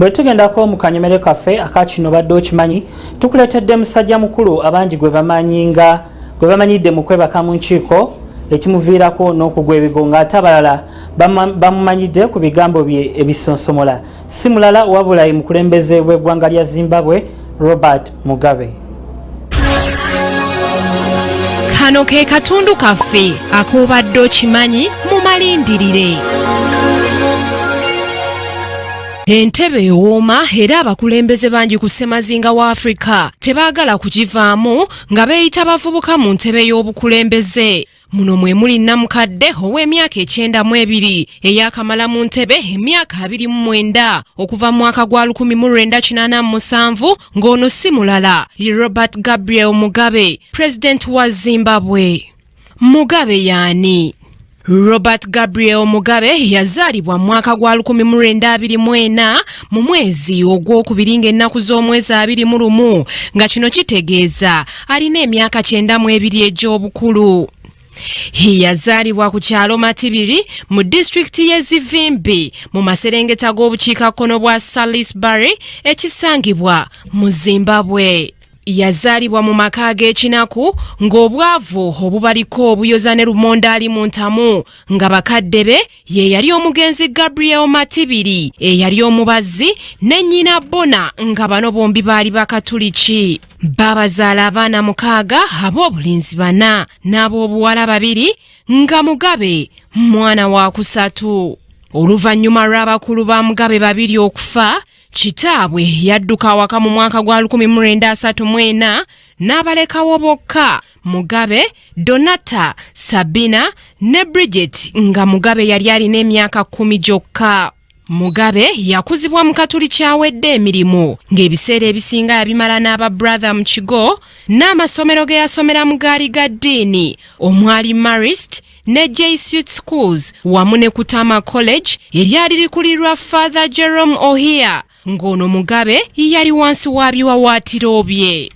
Bwe tugendako mu kanyomero kaffe aka kino badde okimanyi, tukuleetedde musajja mukulu abangi gwe bamanyi nga gwe bamanyidde mu kwebaka mu nkiiko ekimuviirako n'okugwa ebigo, ng'ate abalala bamumanyidde ku bigambo bye ebisonsomola. Si mulala wabula ye mukulembeze w'eggwanga lya Zimbabwe, Robert Mugabe. Kano ke katundu kaffe ak'obadde okimanyi mu malindirire. Entebe ewooma era abakulembeze bangi ku ssemazinga wa Afrika tebaagala kugivaamu nga beeyita bavubuka mu ntebe y'obukulembeze. Muno mwe muli nnamukadde ow'emyaka 92 eyaakamala mu ntebe emyaka 29 okuva mu mwaka gwa 1987, ng'ono si mulala ye Robert Gabriel Mugabe, pulezidenti wa Zimbabwe. Mugabe y'ani? Robert Gabriel Mugabe yazaalibwa mu mwaka gwa 1924 mu mwezi ogwokubiri ng'ennaku z'omwezi 21, nga kino kitegeeza alina emyaka 92 egy'obukulu. Yazaalibwa ku kyalo Matibiri mu disitulikiti y'e Zivimbi mu maserengeta g'obukiikakkono bwa Salisbury ekisangibwa mu Zimbabwe. Yazaalibwa mu maka ag'ekinaku ng'obwavu obubaliko obuyoza ne lumonde ali mu ntamu, nga bakadde be ye yali omugenzi Gabriel Matibiri eyali omubazzi ne nnyina Bona, nga bano bombi baali Bakatuliki. Baabazaala abaana 6, ab'obulenzi 4 n'ab'obuwala 2, nga Mugabe mwana wa kusatu. Oluvannyuma lw'abakulu ba Mugabe 2 okufa, kitaabwe yadduka awaka mu mwaka gwa 1934 n'abalekawo bokka Mugabe, Donata, Sabina ne Bridget, nga Mugabe yali alina emyaka 10 gyokka. Mugabe yakuzibwa mu katuli kyawedde emirimu, ng'ebiseera ebisinga yabimala n'aba brother mu kigo, n'amasomero ge yasomera mu gaali ga ddiini omwali Marist ne Jesuit Schools wamu ne Kutama College eryali likulirwa Father Jerome Ohia, ng'ono Mugabe yali wansi wa biwawaatiro bye.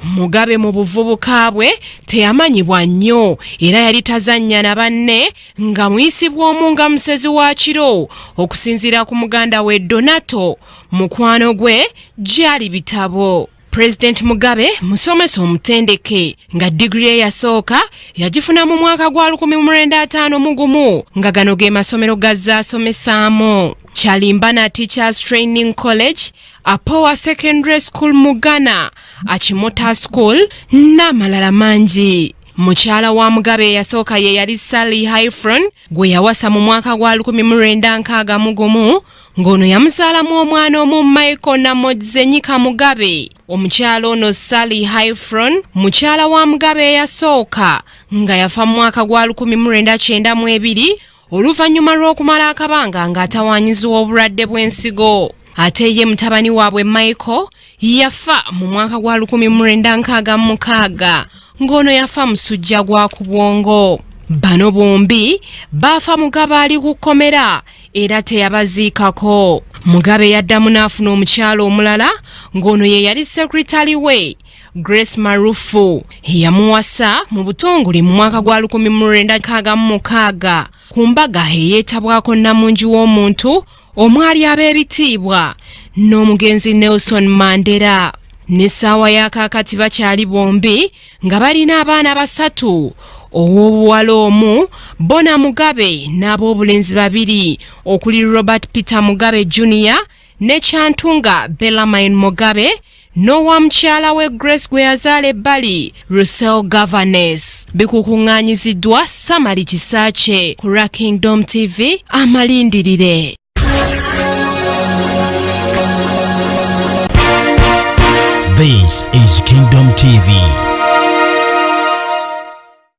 Mugabe mu buvubuka bwe teyamanyibwa nnyo era yali tazannya na banne, nga muyisibwa omu nga musezi wa kiro, okusinziira ku muganda we Donato, mukwano gwe gyali bitabo. President Mugabe musomesa omutendeke, nga digiri eyasooka yagifuna mu mwaka gwa 1951, nga gano ge masomero gazze asomesaamu: Chalimbana Teachers Training College, Apowa Secondary School mu Ghana, Achimota School n'amalala mangi. Mukyala wa Mugabe eyasooka ye yali Sally Hayfron, gwe yawasa mu mwaka gwa 1961, ng'ono yamuzaalamu omwana omu, Michael Namodzenyika Mugabe. Omukyala ono Sally Hayfron, mukyala wa Mugabe eyasooka, nga yafa mu mwaka gwa 1992 oluvannyuma lw'okumala akabanga ng'atawaanyizibwa obulwadde bw'ensigo. Ate ye mutabani waabwe Michael yafa mu mwaka gwa 1966, ng'ono yafa musujja gwa ku bwongo. Bano bombi baafa Mugabe ali ku kkomera era teyabaziikako. Mugabe yaddamu n'afuna omukyala omulala, ng'ono ye yali sekuritali we Grace Marufu. Yamuwasa mu butongole mu mwaka gwa 1966 ku mbaga eyeetabwako nnamungi w'omuntu omwali ab'ebitiibwa n'omugenzi Nelson Mandela. N'essaawa ya kaakati bakyali bombi, nga balina abaana 3, ow'obuwala omu Bona Mugabe n'ab'obulenzi 2 okuli Robert Peter Mugabe Jr ne Chantunga Bellarmine Mugabe, n'owa mukyala we Grace gwe yazaala ebbali, Russell Governess. Bikukuŋŋaanyiziddwa Samali Kisaakye ku lwa Kingdom TV. Amalindirire. This is Kingdom TV.